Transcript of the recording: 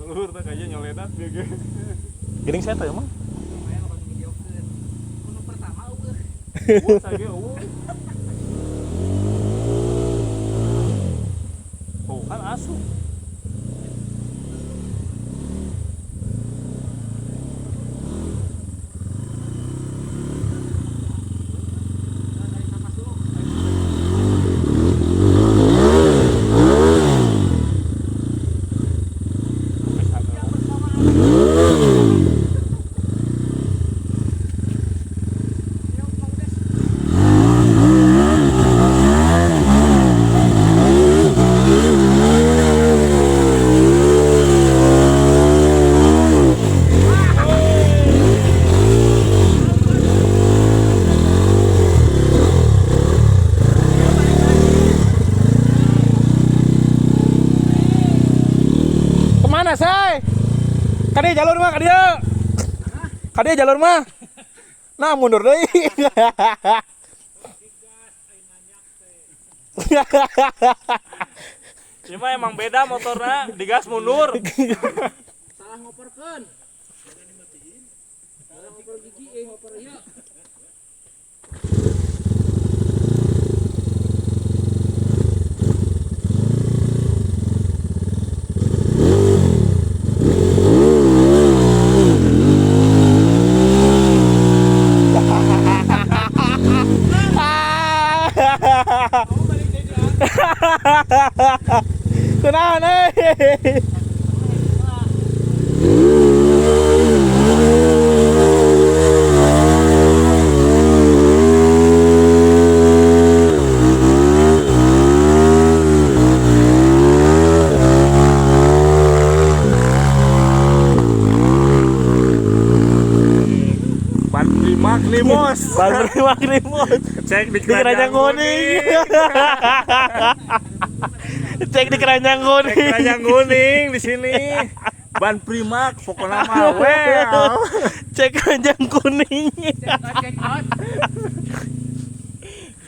Keluar tak aja nyoledat dia ge. Geuning saya teh emang. Lumayan lo videokeun. Gunung pertama eueuh. Eueuh sage eueuh. Oh, kan asup. Tarik napas dulu. Yang bersama Yuk, Mang Des. Kemana, say? Kadieu jalur mah, kadieu. Kadieu jalur mah. Nah, mundur deui. Ieu mah emang beda motorna, digas mundur. Salah ngoporkeun. Salah ngoper gigi eh ngoper ieu. Kunaon euy? Ban prima limos. Ban prima limos. Cek di Di keranjang kuning. Cek di keranjang kuning. Cek keranjang kuning di sini. Ban Primax pokoknya mah well. Cek keranjang kuning. Check out, check out.